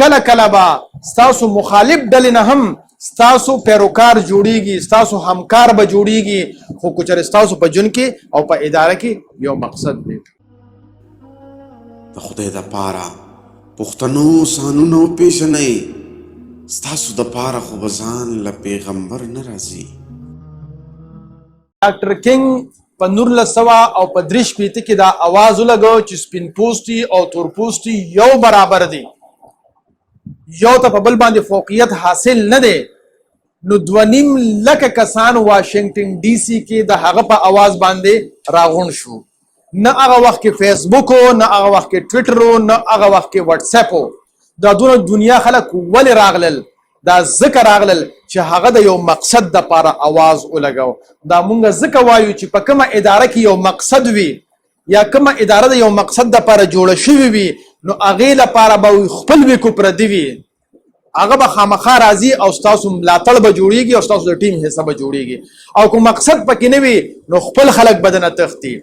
کله کله به ستاسو مخالف ډلې نه هم ستاسو پیروکار جوړیږي، ستاسو همکار به جوړیږي، خو که چېرې ستاسو په ژوند کې او په اداره کې یو مقصد وي. د خدای د پاره پښتنو ځانونه وپېژنئ، ستاسو د پاره خو به ځان له پیغمبر نه راځي. ډاکټر کینګ په 1963 کې دا اواز ولګو چې سپین پوستي او تور پوستي یو برابر دي، یو ته په بل باندې فوقیت حاصل نه دی. نو 2.5 لکه کسان واشنگټن ډي سي کې د هغه په اواز باندې راغون شو. نه هغه وخت کې فیسبوک، نه هغه وخت کې ټویټر، نه هغه وخت کې واتس اپ. دا دونه دنیا خلک ولې راغلل؟ دا ځکه راغلل چې هغه د یو مقصد د پاره اواز ولګاو. دا مونږ ځکه وایو چې په کومه اداره کې یو مقصد وي یا کومه اداره د یو مقصد د پاره جوړه شوې وي، نو هغې لپاره به خپل وي کو پردي وي، هغه به خامخا راځي او ستاسو ملاتړ به جوړیږي او ستاسو د ټیم حصه به جوړیږي. او کوم مقصد پکې نه وي، نو خپل خلک به نه تښتي.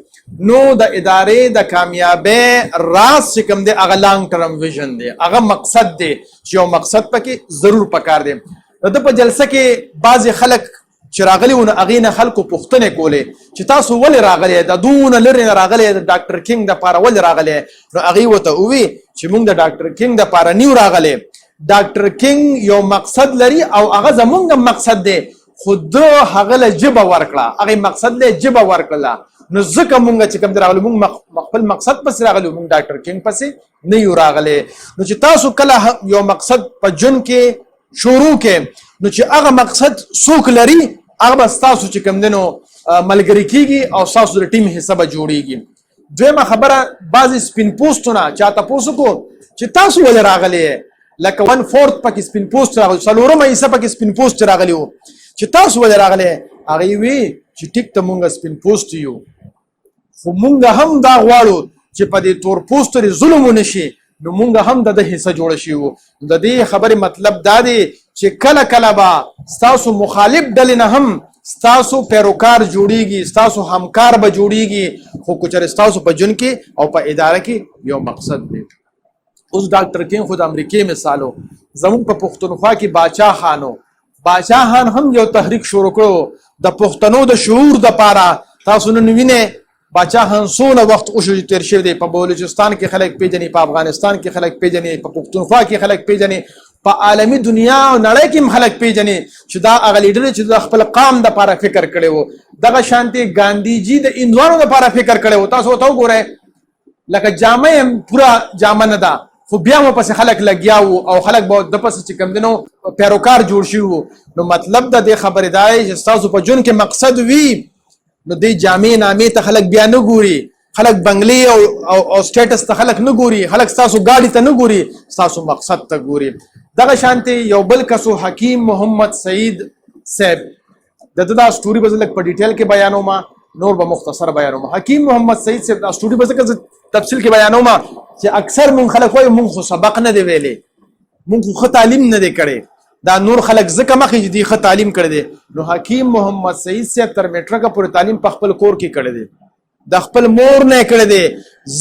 نو د ادارې د کامیابۍ راز چې کوم دی، هغه long term vision دی، هغه مقصد دی چې یو مقصد پکې ضرور پکار دی. د په جلسه کې بعضې خلک چې راغلي وو، نو هغې نه خلکو پوښتنې کولې چې تاسو ولې راغلی، د دونه لرې نه راغلی، د ډاکټر کینګ دپاره ولې راغلی؟ نو هغې ورته ووی چې موږ د ډاکټر کینګ دپاره نیو راغلی، ډاکټر کینګ یو مقصد لري او هغه زمونږ مقصد دی، خو ده هغه له ژبه ورکړه، هغې مقصد له ژبه ورکړله، نو ځکه مونږ چې کوم دی راغلو، مونږ خپل مقصد پسې راغلو، مونږ ډاکټر کینګ پسې نه یو راغلی. نو چې تاسو کله یو مقصد په ژوند کې شروع کې، نو چې هغه مقصد څوک لري، هغه به ستاسو چې کوم دی نو ملګری کیږي او ستاسو د ټیم حصه به جوړیږي. دویمه خبره، بعضې سپین پوستونه چا تپوس وکړو چې تاسو ولې راغلی، لکه 1/4 پکې سپین پوست راغلی، څلورمه حصه پکې سپین پوست راغلی وو، چې تاسو ولې راغلی؟ هغې وی چې ټیک ته مونږ سپین پوست یو، خو مونږ هم دا غواړو چې په دې تور پوستو ظلم ونشي، نو مونږ هم د ده حصه جوړ شي وو. د دې خبرې مطلب دا دی چې کله کله به ستاسو مخالف ډلې نه هم ستاسو پیروکار جوړیږي، ستاسو همکار به جوړیږي، خو که چېرې ستاسو په ژوند کې او په اداره کې یو مقصد دی. اوس ډاکټر کینګ خو د امریکې مثالو، زموږ په پښتونخوا کې باچا خانو، باچا خان هم یو تحریک شروع کړو د پښتنو د شعور د پاره. تاسو نن وینئ باچا خان څونه وخت وشو چې تیر شوی دی، په بلوچستان کې خلک پیژني، په افغانستان کې خلک پیژني، په پښتونخوا کې خلک پیژني، په عالمي دنیا او نړۍ کې هم خلک پیژني چې دا هغه لیډر چې د خپل قام د پاره فکر کړی وو. دغه شانتي ګاندی جی د هندوانو د پاره فکر کړی وو. تاسو ته وګورئ، لکه جامه هم پوره جامه نه ده، خو بیا مو پسې خلک لګیا وو او خلک به د پسې چې کم دینو پیروکار جوړ شي وو. نو مطلب د دې خبرې دا دی چې ستاسو په ژوند کې مقصد وي، نو دې جامې نامې ته خلک بیا نه ګوري، خلک بنگلې او سټیټس ته خلک نه ګوري، خلک ستاسو ګاډي ته نه ګوري، ستاسو مقصد ته ګوري. دغه شانتي یو بل کسو حکیم محمد سعید صاحب، د ده دا سټوري به زه لږ په ډیټیل کې بیانوم، نور به مختصر بیانوم. حکیم محمد سعید صاحب دا سټوري به ځکه زه تفصیل کې بیانوم چې اکثر مونږ خلک وایو مونږ خو سبق نه دی ویلی، مونږ خو ښه تعلیم نه دی کړی، دا نور خلک ځکه مخې چې دوی ښه تعلیم کړی دی. نو حکیم محمد سعید صاحب تر میټرکه پورې تعلیم په خپل کور کې کړی دی، د خپل مور نه کړی دی.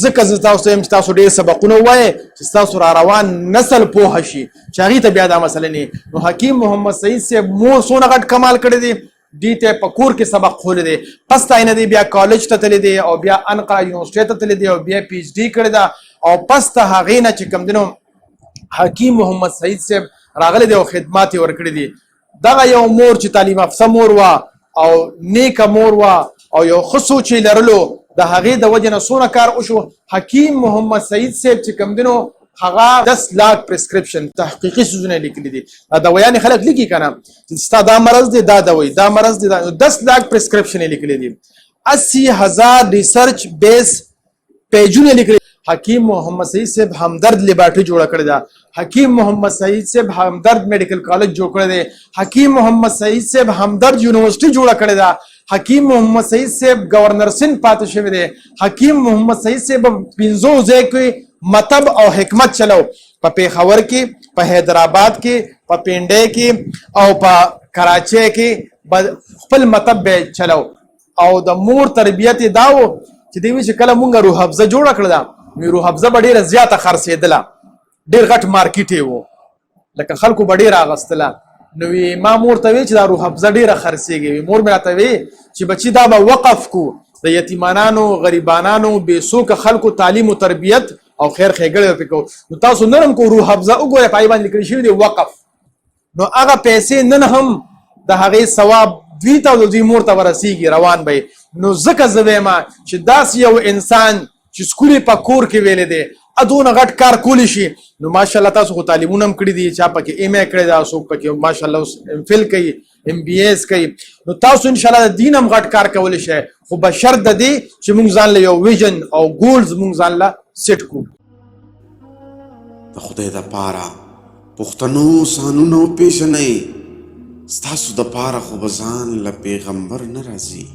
ځکه زه تاسو ته یم چې تاسو ډېر سبقونه ووایئ چې ستاسو را روان نسل پوه شي چې هغې ته بیا دا مسله نه. نو حکیم محمد سعید صاحب مور څونه غټ کمال کړی دی، دوی ته په کور کې سبق ښولی دی. پس تا نه دی بیا کالج ته تللی دی او بیا انقره یونیورسټۍ ته تللی دی او بیا پی ایچ ډي کړې ده، او پس ته هغې نه چې کوم دی نو حکیم محمد سعید صاحب راغلی دی او خدمات یې ورکړي دي. دغه یو مور چې تعلیم یافته مور وه او نیکه مور وه او یو ښه سوچ یې لرلو، د هغې د وجې نه څونه کار وشو. حکیم محمد سعید صاحب چې کوم دی نو هغه 10 لاک پرسکرپشن تحقیقي څیزونه لیکلي دي. دا دوایانې خلک لیکي که نه چې ستا دا مرض دی، دا دوایي، دا مرض دی، دا 10 لاک پرسکرپشن یې لیکلي دي، 80,000 ریسرچ بیس پیجونه لیکلي. حکیم محمد سعید صاحب همدرد لیبارټری جوړه کړې ده، حکیم محمد سعید صاحب همدرد میډیکل کالج جوړ کړی دی، حکیم محمد سعید صاحب همدرد یونیورسټي جوړه کړې ده، حکیم محمد سعید صاحب گورنر سند پاتې شوی دی. حکیم محمد سعید صاحب پنځو ځای کې مطب او حکمت چلو، په پیښور کې، په حیدرآباد کې، په پینډۍ کې او په کراچۍ کې خپل مطب به چلو. او د مور تربیت یې دا و چې دی وی چې کله مونږ روح افزه جوړه کړله، نو روح افزه به ډېره زیاته خرڅېدله، ډېر غټ مارکیټ یې و. لکه خلکو به ډېره اغستله. نو وی ما مور ته وی چې دا روح افزا ډېره خرڅېږي. وی مور مې راته وی چې بچی دا به وقف کو د یتیمانانو، غریبانانو، بې څوکه خلکو تعلیم او تربیت او خیر ښېګړې به پرې کوو. نو تاسو نن هم کو روح افزا وګورئ، په هغې باندې لیکل شوي دي وقف. نو هغه پیسې نن هم د هغې ثواب دوی ته او د دوی مور ته ورسیږي، روان به. نو ځکه زه وایم چې داسې یو انسان چې سکول په کور کې ویلې دی، ادونه غټ کار کولی شي. نو ماشاءالله تاسو خو تعلیمونه هم کړي دي، چا پکې ایم ای کړی دا، څوک پکې ماشاءالله اوس ایم فل کوي، ایم بي ایس کوي. نو تاسو ان شاء الله د دین هم غټ کار کولی شئ، خو به شرط د دې چې موږ ځان له یو ویژن او ګولز موږ ځان له سیټ کړو. د خدای د پاره پښتنو ځانونه وپېژنئ، ستاسو د پاره خو به ځان له پیغمبر نه راځي.